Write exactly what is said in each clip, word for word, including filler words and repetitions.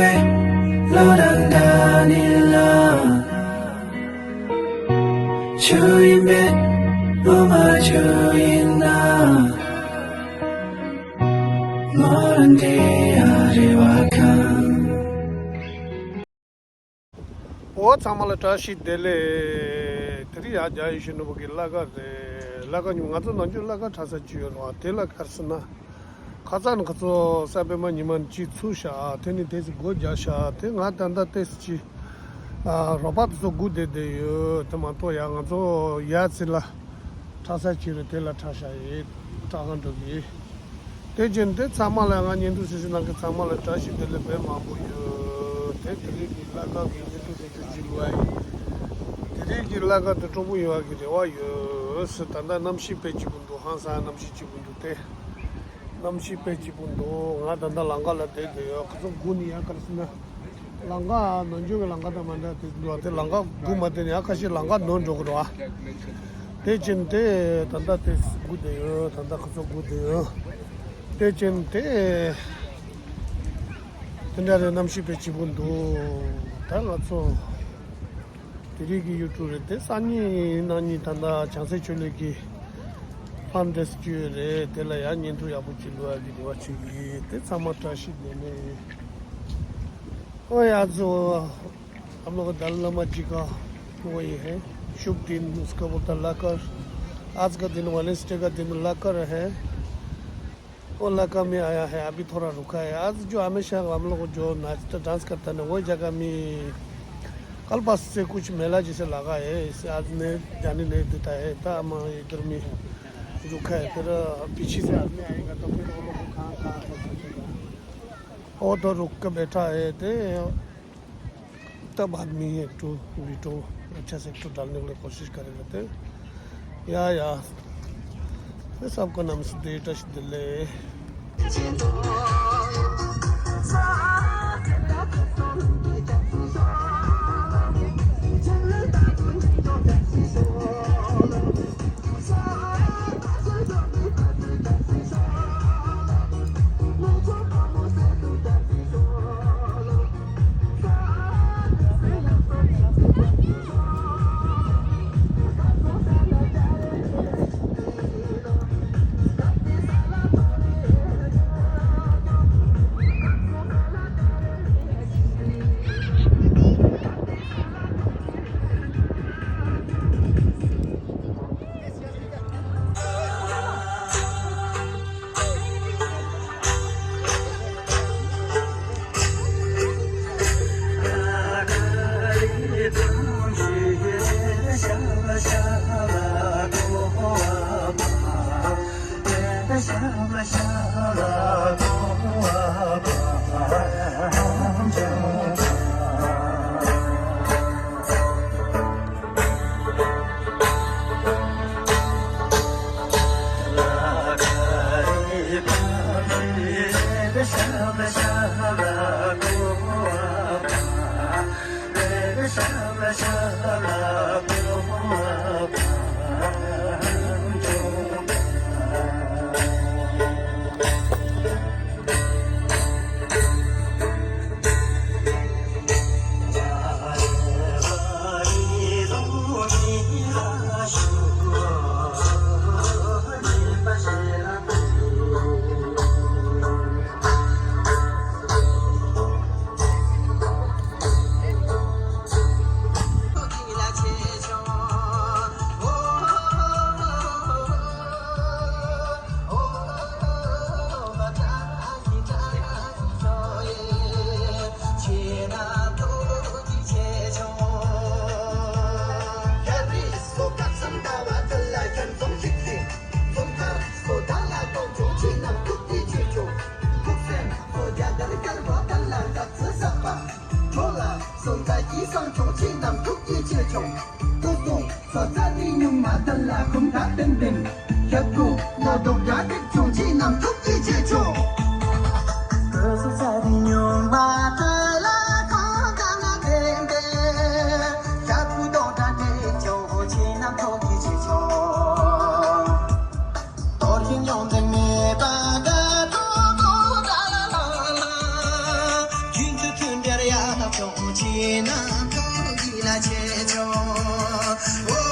བློ་དང་འདྲ་ནི་ལ། ཆུ་ཡིན་པས་བློ་མ་ཆུ་ཡིན་ན། མོ་རང་འདྲེ་ཡ་རེ་བ་ཁང་། འོ་ཚང་མ་ལ་བཀྲ་ཤིས་བདེ་ལེགས། དེ་རིང་ཡ་རྒྱ་ཡེ་ཤེས་ནོར་བུ་གི་གླ་གར་རེད། གླ་གར་ཉུང་ང་ཚོ་ནང་ཆོས་གླ་གར་གྲྭ་ས་བཅུ་ཡོད་རེད་བ། དེ་ལ་ག་རེ་ཟེར་ན། ཁ་སང་ནས་ཁོ་ཚོ་གསར་པའི་མ་ཉི་མ་གཅིག་ཚུགས་ཤག་དེ་ནི་དེ་ཚོ་སྒོ་རྒྱག་ཤག་དེ་ང་ད་ལྟ་ཏོག་ཙམ་ཅིག་ཨ། རོགས་པ་དེ་ཚོ་སྒུག་བསྡད་བསྡད་ཡོད། དེ་མ་གཏོགས་ཡ་ང་ཚོ་ཡ་ཚི་ལ་གྲྭ་ས་བཅུ་རེད། དེ་ལ་གྲྭ་ཤག་ཡིན། གྲྭ་ཁང་འགྲོ་གི་ཡིན། དེ་བཞིན་དེ་ཚང་མ་ལ་ང་བརྙན་ཐུང་གཟིགས་གཟིགས་གནང་མཁན་ཚང་མ་ལ་བཀྲ་ཤིས་བདེ་ལེགས་དཔེ་མང་པོ་ཡོད། དེ་དེ་རིང་གི་གླ་གར་གི་བརྙན་ཐུང་དེ་ཚོ་ཅིག་བླུགས་ཡ་ཡིན། དེ་རིང་གི་གླ་གར་དེ་སྤྲོ་པོ་ཡོང་བ་གི་རེ་བ་ཡོད། ད་ལྟ་གནམ་གཤིས་དཔེ་སྐྱིད་པོ་འདུག་ཧང་སང་གནམ་གཤིས་སྐྱིད་པོ་འདུག་སྟེ། གནམ་གཤིས་དཔེ་སྐྱིད་པོ་འདུག་ང་ད་ལྟ་ལམ་ཁ་ལ་བསྡད་བསྡད་ཡོད། ཁོ་ཚོ་སྒུག་ནས་ཡ་ག་རེ་ཟེར་ན། ལམ་ཁ་ནང་ཆོས་ཀྱི་ལམ་ཁ་དང་མ་འདྲ་དེ་འདུག་དེ་ལམ་ཁ་སྒུག་མ་བསྡད་ན་ཡ་ཁ་ཤས་ལམ་ཁ་ནོར་འགྲོ་གི་རེད་བ། དེ་ཕྱིན་དེ་ད་ལྟ་དེ་སྒུག་བསྡད་ཡོད། ད་ལྟ་ཁོ་ཚོ་སྒུག་བསྡད་ཡོད། དེ་ཕྱིན་དེ་དེ་འདྲ་རེད། གནམ་གཤིས་དཔེ་སྐྱིད་པོ་འདུག་ད་ང་ཚོ། དེ་རིང་གི་ཡུལ་གྲུ་རེད་དེ། སང་ཉིན་གནངས་ཉིན་ད་ལྟ་བྱང་སེམས་ཆོས་གླིང་གི་ཕན་ཌེ་སི་ཊི་བྱས་ཡོད་རེད། དེ་ལ་ཡང་བརྙན་ཐུང་ཡག་པོ་ཅིག་བླུག་ཡག་གི་རེ་བ་བྱེད་ཀྱི་ཡིན། དེ་ཚང་མ་བཀྲ་ཤིས་བདེ་ལེགས། ओ आज हम लोग दलाई लामा जी का वो ये है, शुभ दिन, उसका बोलता लाकर। आज का दिन वेडनेसडे का दिन लाकर है। वो इलाका में आया है, अभी थोड़ा रुका है। आज जो हमेशा हम लोग जो नाचता, डांस करता ना, वही जगह में कल पास से कुछ मेला जैसे लगा है, इससे आज नहीं, जाने नहीं देता है। तो हम इधर में रुका है, फिर पीछे से आदमी आएगा तो फिर वो लोग को कहाँ, कहाँ कर सकेगा। वो तो रुक के बैठा है, तो ཁྱོད་ཀྱི་ནང་དུ་ཡིད་ལ་ཆེ་ཆུང་། ཨོ།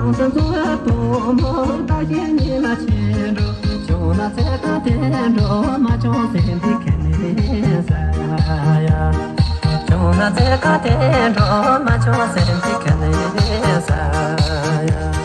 རང་སེམས་འཚོ་བའི་བུ་མོ་བདག་གཞན་གཉིས་ལ་ཆེ་འགྲོ། བྱུང་ན་ཚེ་དང་དེ་འགྲོ། མ་བྱུང་སེམས་འདི་ཁས་ལེན་ས་ཡ། བྱུང་ན་ཚེ་དང་དེ་འགྲོ། མ་བྱུང་སེམས་འདི་ཁས་ལེན་ས་ཡ།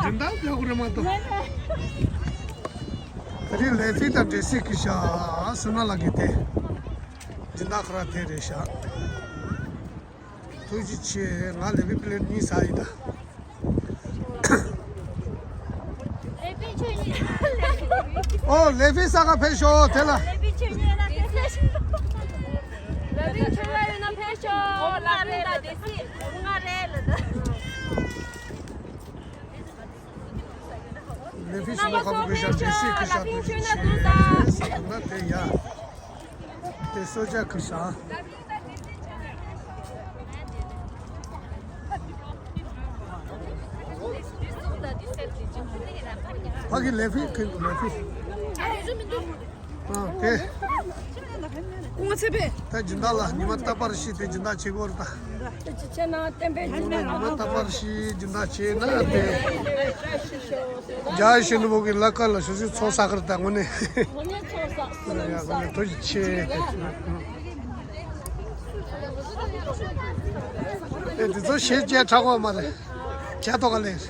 སྦྱིན་བདག་ཡག་པོ་རེད་མ་གཏོགས། ད་རེས་ལེ་ཕི་དང་འབྲས་སིལ་གྱི་ཤ་སུ་ན་ལ་གི་དེ། སྦྱིན་བདག་ཁོ་ར་དེ་རེད་ཤག་ཐུགས་རྗེ་ཆེ། ང་ལེ་ཕི་པི་ལེ་ཊི་གཉིས་ཟ་ཡི་ད། ཨོ་ལེ་ཕི་ཟ་ག་ཕེབས་ཤོག་དེ་ལ། ལེ་ཕི་མཆོད་ཡོད་ན་ཕེབས་ཤོག་ལ་ཕི་ད་དེ་སི་ང་རེད་ལ་ད། ལེ་ཕི་སུ་ལ་ཁ་པོ་གི་ཤ་དེ་སི་གི་ཤ་དེ་སི་ཆེ་ཟ་ན་དེ་ཡ། དེ་སོ་ཇ་གི་ཤ། ཕ་གི་ལས་ཕི་ཁུན་ལས་ཕི། ཨ་དེ། ཀུང་ཚེ་པེ། ད་སྦྱིན་བདག་ལ་ཉི་མ་རྟག་པར་ཤི་དེ་སྦྱིན་བདག་བྱེད་དགོས་རེད་ད། ཅི་ཆེ་ན་བསྟན་པའི་སྦྱིན་བདག་ཉི་མ་རྟག་པར་ཤི་སྦྱིན་བདག་བྱེད་ན་དེ། རྒྱ་ཡེ་ཤེས་ནོར་བུ་གི་ལ་ཀ་ལ་ཞུ་སི་ཚོགས་བསགས་རེད་ད་དངོས་གནས། དངོས་གནས་ཚོགས་བསགས་ཡ་དངོས་གནས་ཐུགས་རྗེ་ཆེ། ཨེ་དེ་ཚོ་ཞེས་བྱས་དྲག་པ་མ་རེད། བྱ་ཐོག་ག་ལེར།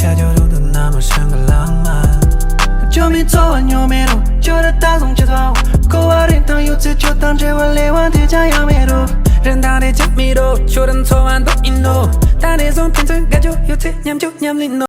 ཡ་ཇོ་རུ་དུ་ན་མ་ཤང་ག་ལང་མ། ཇོ་མི་ཚོ་བ་ཉོ་མེ་རུ་ཇོ་ར་ད་སོང་ཆེ་ཚ་བ། ཀོ་བ་རིན་ཐང་ཡོད་ཚེ་ཇོ་དང་འབྲེལ་བ་ལེ་བ་དེ་ཅང་ཡང་མེ་རུ། རིན་ཐང་རེ་ཅང་མེ་རུ་ཇོ་ར་ཚོ་བ་འདོག་ཨིན་ནོ། ད་རེ་སོང་ཕན་ཚུན་དགའ་ཇོ་ཡོད་ཚེ་ཉམ་ཇོ་ཉམ་ལིན་ནོ།